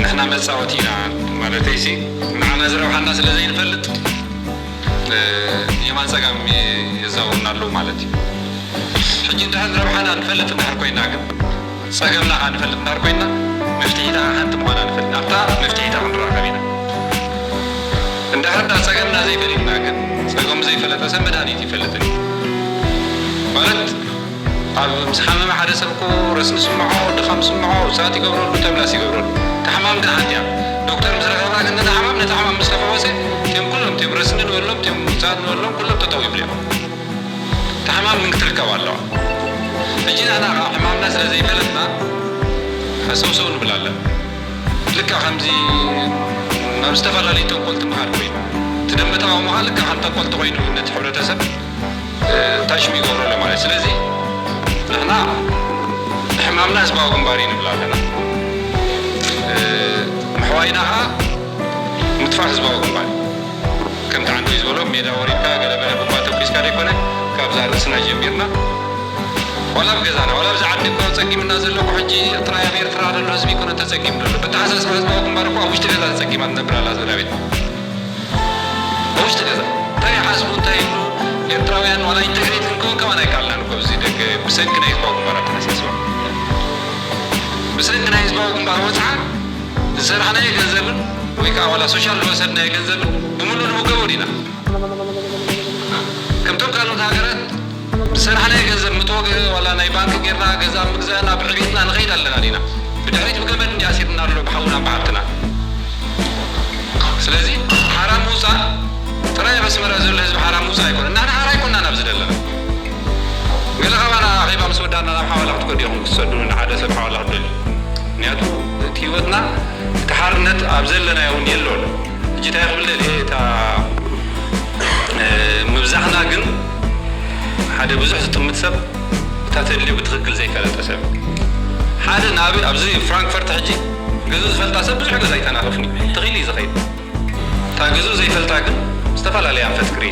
ንሕና መጻወቲ ኢና ማለተይሲ፣ ንዓና ዝረብሓና ስለ ዘይንፈልጥ፣ የማን ጸጋም የዛውሩና ኣለዉ ማለት እዩ። ሕጂ እንድሕር ረብሓና ንፈልጥ እንድሕር ኮይና ግን፣ ጸገምና ከኣ ንፈልጥ እንድሕር ኮይና፣ መፍትሒታ ሓንቲ ምዃና ንፈልጥ፣ ኣብታ መፍትሒታ ክንራኸብ ኢና። እንድሕር ዳ ጸገምና ዘይፈሊጥና ግን፣ ጸገሙ ዘይፈለጠ ሰብ መድሃኒት ይፈልጥን እዩ። ማለት፣ ኣብ ምስ ሓመመ ሓደ ሰብ እኮ ረስኒ ስምዖ፣ ድኻም ስምዖ፣ ውጽኣት ይገብረሉ፣ ተምላስ ይገብረሉ። እታ ሕማም ግን ሓንቲ እያ። ዶክተር ምስ ረኸባ ግን ነታ ሕማም፣ ነታ ሕማም ምስ ተፈወሰ፣ እቲኦም ኩሎም፣ እቲኦም ረስኒ ንበሎም፣ እቲኦም ውጽኣት ንበሎም፣ ኩሎም ጠጠው ይብሉ እዮም። እታ ሕማም ግን ክትርከብ ኣለዋ። ሕጂ ንሕና ኸዓ ሕማምና ስለ ዘይፈለጥና፣ ሃሰውሰው ንብል ኣለና። ልክዕ ከምዚ ናብ ዝተፈላለዩ ጠንቆልቲ ምኻድ ኮይኑ፣ እቲ ደንበ ተቓውሞ ኸዓ ልክዕ ከም ጠንቆልቲ ኮይኑ ነቲ ሕብረተሰብ፣ እ፣ ታሽሙ ይገብሮ ኣሎ ማለት እዩ። ስለዚ ንሕና ሕማምና ህዝባዊ ግንባር እዩ ንብል ኣለና። እ፣ ምሕዋይና ኸዓ ምጥፋእ ህዝባዊ ግንባር እዩ። ከምቲ ዓንዶይ ዝበሎ ሜዳ ወሪድካ ገለ በለ ቡምባ ተኩስካ ዘይኮነ፣ ካብዛ ርእስና ጀሚርና ዋላ ኣብ ገዛና፣ ዋላ ኣብዚ ዓዲ እኮ ጸጊምና ዘሎ እኮ ሕጂ ጥራይ ኣብ ኤርትራ ዘሎ ህዝቢ ኣይኮነን ተጸጊሙ ዘሎ። በተሓሳስባ ህዝባዊ ግንባር እኮ ኣብ ውሽጢ ገዛ ተጸጊማ ትነብር ኣላ ስድራ ቤት። ኣብ ውሽጢ ገዛ። እንታይ ይሓስቡ፣ እንታይ ይብሉ ኤርትራውያን ዋላ ኢንተግሬት ክንከውን ከማን ኣይከኣልናን እኮ ኣብዚ ደገ ብሰንኪ ናይ ህዝባዊ ግንባር ኣተሓሳስባ። ብሰንኪ ናይ ህዝባዊ ግንባር ወጽዓ ዝሰራሕናዮ ገንዘብን ወይ ከዓ ዋላ ሶሻል ዝወሰድናዮ ገንዘብን ብምሉእ ንምገቦ ዲና። ከምቶም ካልኦት ሃገራት ዝሰራሕናዮ ገንዘብ ምትወግእ ዋላ ናይ ባንክ ጌርና ገዛ ምግዛእና ብዕቤትና ንኸይድ ኣለና ዲና። ብድሕሪት ብገመድ እንዲ ኣሲርና ኣሎ ብሓውና ብሓብትና። ስለዚ ሓራ ምውፃእ ጥራይ ኣብ ኣስመራ ዘሎ ህዝቢ ሓራ ምውፃእ ኣይኮነን። ንሕና ሓራ ኣይኮንናን ኣብዚ ዘለና። ገለ ካባና ኣኼባ ምስ ወዳእና ናብ ሓዋላ ክትከዱ ኢኹም ክትሰዱ ንሓደ ሰብ ሓዋላ ክትደልዩ። ምክንያቱ እቲ ህይወትና እቲ ሓርነት ኣብ ዘለናዮ እውን የሎን። ሕጂ እንታይ ክብል ደልየ እታ፣ እ፣ ምብዛሕና ግን ሓደ ብዙሕ ዝጥምት ሰብ እታ ተድልዮ ብትኽክል ዘይፈለጠ ሰብ ሓደ ናብ ኣብዚ ፍራንክፈርት ሕጂ ገዙ ዝፈልጣ ሰብ ብዙሕ ገዛ ኣይተናኽፍን እዩ። ተኺሉ እዩ ዝኸይድ። እታ ገዙ ዘይፈልጣ ግን ዝተፈላለየ ኣንፈት ክርኢ።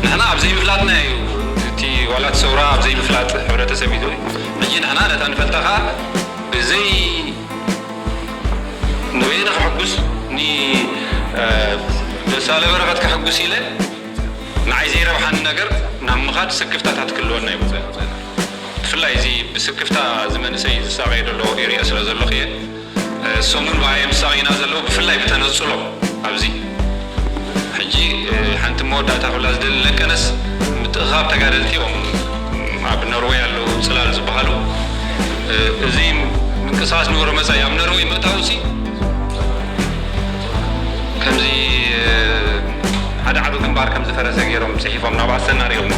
ንሕና ኣብ ዘይምፍላጥና እዩ እቲ ዋላ እቲ ሰውራ ኣብ ዘይምፍላጥ ሕብረተሰብ እዩ። ሕጂ ንሕና ነታ ንፈልጣ ኸዓ ብዘይ ንበይነ ከሐጉስ፣ ኒ-፣ እ፣ ደሳለ በረኸት ከሐጉስ ኢለ ንዓይ ዘይረብሓኒ ነገር ናብ ምኻድ ስክፍታታት ክህልወና ይብሉ። ብፍላይ እዚ ብስክፍታ እዚ መንእሰይ ዝሳቐየ ዘሎ ኤሪኦ ስለ ዘለኹ እየ። እ፣ ሰሙን ብኣየ ምሳቒና ዘለዉ ብፍላይ ብተነጽሎ ኣብዚ ሕጂ፣ እ፣ ሓንቲ መወዳእታ ክብላ ዝደሊ ለቀነስ ምትእኻብ ተጋደልቲ እዮም ኣብ ኖርወይ ኣለዉ ጽላል ዝበሃሉ። እ፣ እዚ ምንቅስቓስ ንግብሮ መጻኢ ኣብ ኖርወይ ምእታውሲ ከምዚ፣ እ፣ ሓደ ዓቢ ግንባር ከም ዝፈረሰ ገይሮም ጽሒፎም ናብ ኣሰና ሪኦሞ።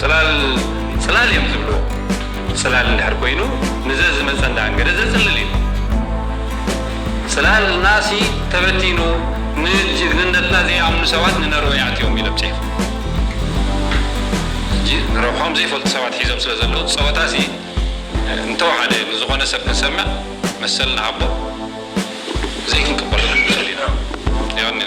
ጽላል፣ ጽላል እዮም ዝብልዎ። ጽላል እንድሕር ኮይኑ ንዘ ዝመጸ እንዳኣንገደ ዘጽልል እዩ። ጽላልናሲ ተበቲኑ ንጅግንነትና ዘይኣምኑ ሰባት ንኖርወይ ኣትዮም ኢሎም ጽሒፎም። ሕጂ ንረብሖም ዘይፈልጡ ሰባት ሒዞም ስለ ዘለዉ ጸወታሲ እንተወሓደ ንዝኾነ ሰብ ከሰምዕ መሰል ንሃቦ ዘይክንቅበሎ ክንክእል ኢና። የቐንየልና።